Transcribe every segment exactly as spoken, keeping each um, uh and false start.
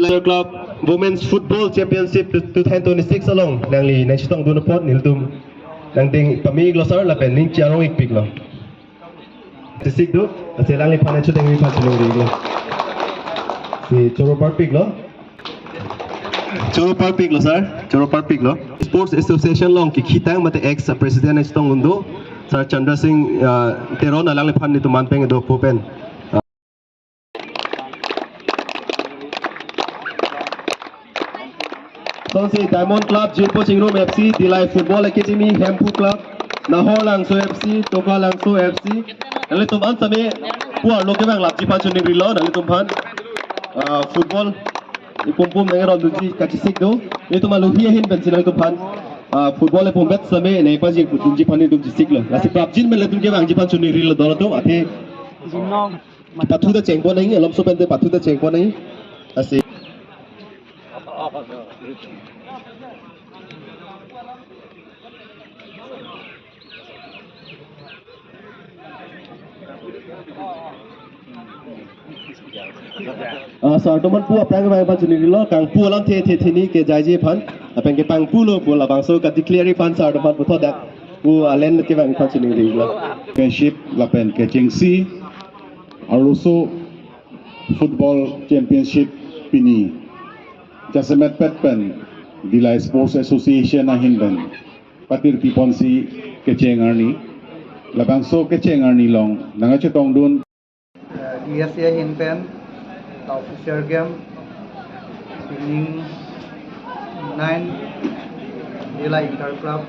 Club Women's Football Championship two thousand twenty-six along nangli nangchetongdun apot nelitum nangdeng pame-iklo sir, lapen ning charong-ikpiklo. Tisik do, ase alangliphan nangchetongdun aphan chiningri-iklo. Si choro parpiklo. Choro parpiklo sir, choro parpiklo. Sports Association along kekhitang mate ex president nangchetongdun do, Sir Chandra Singh, uh, Teron, alangliphan nelitum an pen kedo po pen. Sonsi Diamond Club, Jirpo Chingrum F C, Dillai Football Academy, Hemphu Club, Nahor Langso F C, Toka Langso F C. Nanglitum an tame pu arlo kevang lapji aphan chiningrilo, nanglitum aphan, ah, football ipum pum nangron dunji kachesik do. Nelitum alohi ahin pensi nanglitum aphan, ah, football ipum bet same nangpajir dunji aphan nelitum chesiklo. Lasi prapjin pen nelitum kevangji aphan chiningrilo dolo to, athe. Pathu ta chengpon nangji, alomso pen te pathu ta chengpon nangji. Lasi. Ah, sir atum an pu aphrang kevang aphan chiningrilo, kangpu alamthe the the ni kejaiji aphan, lapen kepangpulo pu labangso ka-declare aphan sir atum an puthot dak pu alen kevang aphan chiningrilo. Championship lapen kechengsi arloso Football Championship pini jasemet pet pen Dillai Sports Association ahin pen patir piponsi kecheng arni, labangso kecheng arni along nangkachetongdun. Eh, D S A ahin pen, la official game, winning nine, Dillai Inter Club,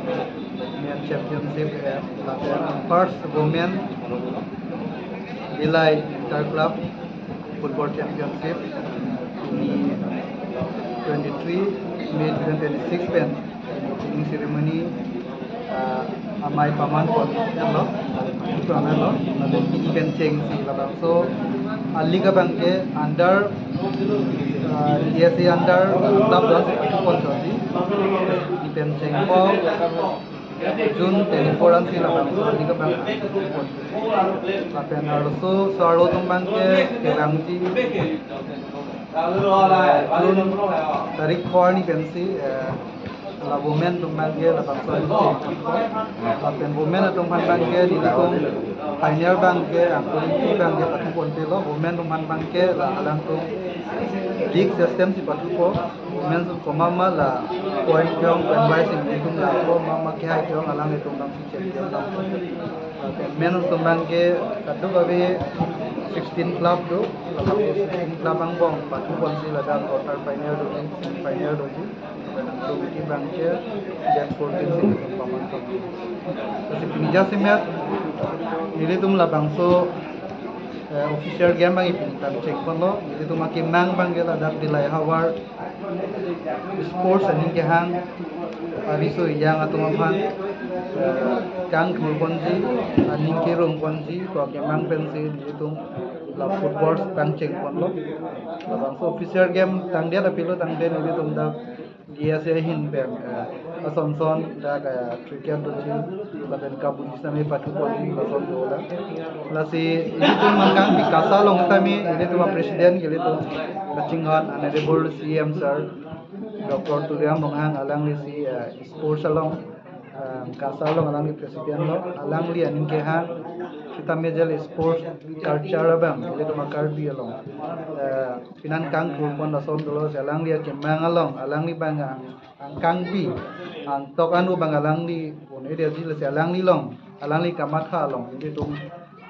Men Championship, eh, lapen first women, Dillai Inter Club Football Championship, ni twenty-three May twenty twenty-six pen, opening ceremony, ah, amei paman pon lo, pon lo, lalu pini pen chengsi labangso, ah, league abang ke under, ah, D S A under club dos pon chotji, pini pen chengpo, June twenty-four ansi labangso league abang pon. Lapen arloso, so arlo atum abang ke, kevangji, June tarik pho arni pensi, eh, la women atum abang ke labangso cheng. Lapen women atum aphan abang ke nelitum final abang ke, angkuling abang ke pathu ponpelo, women atum aphan abang ke la alangtum league system si pathupo, women atum komat ma la point kejong point wise si nelitum la komat ma kehai kejong alanglitum abang si champion abang. Men atum abang ke kadokave sixteen club do, labangso sixteen club angbong pathu ponsi ladak quarter final doji, semi final doji. Lapen angkuling abang ke J fourteen si nelitum paman ponji. Lasi pini jasemet nelitum labangso, eh, official game abang ipini pen chengponlo, nelitum akemang abang ke ladak Dillai havar sports aning kehang, ariso ejang atum aphan, eh, kangthur ponji, aning kerung ponji pu akemang pensi nelitum la football abang chengponlo. Labangso official game tangdet apilo tangdet nelitum dak D S A ahin pen, eh, ason son dak, eh, cricket doji, lapen kabaddi sitame pathu ponji lason dolang. Lasi ilitum angkang di KASA along sitame, ilitum a-president, ilitum kachinghon Honorable C M sir, Doctor Tuliram Ronghang, alangli si, eh, sports along, eh, KASA along alangli president lo, alangli aning kehang sitame jel sports culture abang, ilitum a-Karbi along, eh, pinan kangthur pon lason dolo, si alangli akemang along, alangli abang ang, angkangpi, angtok anu abang alangli un-edetji, lasi alangli along, alangli kamatha along, ilitum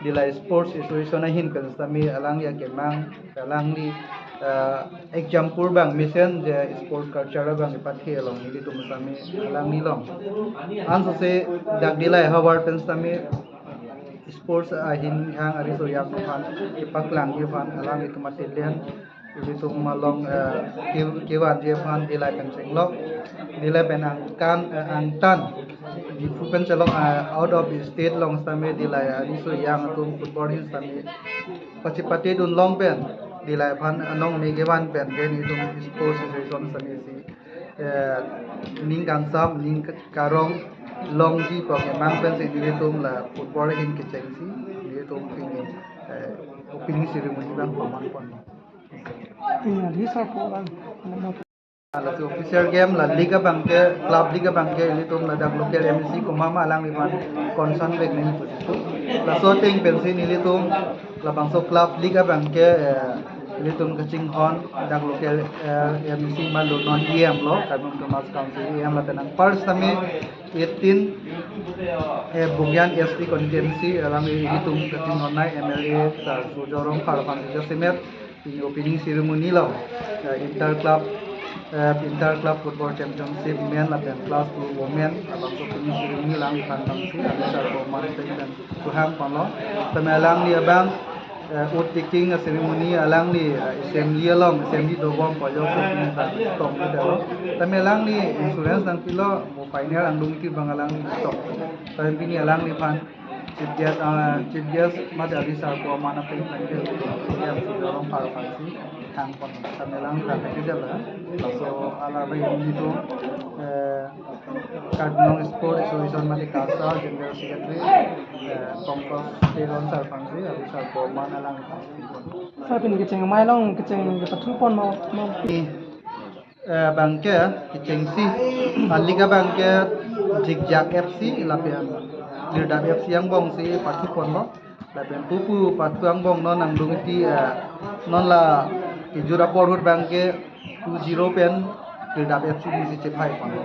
Dillai Sports Association ahin pen sitame alangli akemang, alangli, eh, example abang mesen je sports culture abang ipathe along, ilitum sitame alangli along. Ansose dak Dillai havar pen sitame sports ahin kehang ariso ejang aphan, kepaklangji aphan, alanglitum atelang, ilitum along, eh, ke-, kevanji aphan Dillai pen chenglok, Dillai pen angkan, eh, angtan, Diphu pen chelok, eh, out of state along sitame Dillai ariso ejang atum football ahin sitame pachipate dun long pen, Dillai aphan anong ne kevan pen, then itum sports association sitame si, eh, ning kangsam, ning karong longji pu akemang pensi nelitum la football ahin kechengsi, nelitum pini, eh, opening ceremony abang paman pon. Ini di sarpo lang. Laso official game la league abang ke, club league abang ke, ilitum ladak local M A C komat ma alangliphan concern vek nangji pusi. Laso ateng pensi ilitum labangso club league abang ke, eh, ilitum kachinghon dak local, eh, M A C ma lo non E M lo, Karbi Anglong Autonomous Council E M lapen anpar sitame eighteen, eh, Bokajan S T constituency alangli ilitum kachinghon nai M L A sir Surjya Rongphar aphan jasemet pini opening ceremony lo, eh, inter club, eh, inter club football championship men lapen class two women labangso opening ceremony alangliphan abangsi, alangliphan man pen kehang ponlo. Tame alangli abang, eh, oath taking ceremony alangli, eh, assembly along, assembly dobom pajok ceremony tong lo. Tame alangli insurance nangpilo, mo final angdeng ti abang alangli tong. Tame pini alangliphan chief guest, ah, chief guest mate adi sarpo aman apeng apeng ke, ya, dorong paro pangsi hang pon. Tame alangliphan ke jala. So, alarme ilitum, eh, Karbi Anglong Sport Association mate KASA General Secretary, eh, Pankaj Teron sir aphansi, adi sarpo aman alang. Sir, pini kecheng amei along kecheng kepathu pon mo, mo. Eh, abang ke kechengsi, ah, league abang ke Jikjak F C lapen Klirdap F C angbongsi pathu ponlo. Lapen pupu pathu angbong non angdeng ti, eh, non la kejut apor ahut abang ke two zero pen Klirdap F C si chephai ponlo.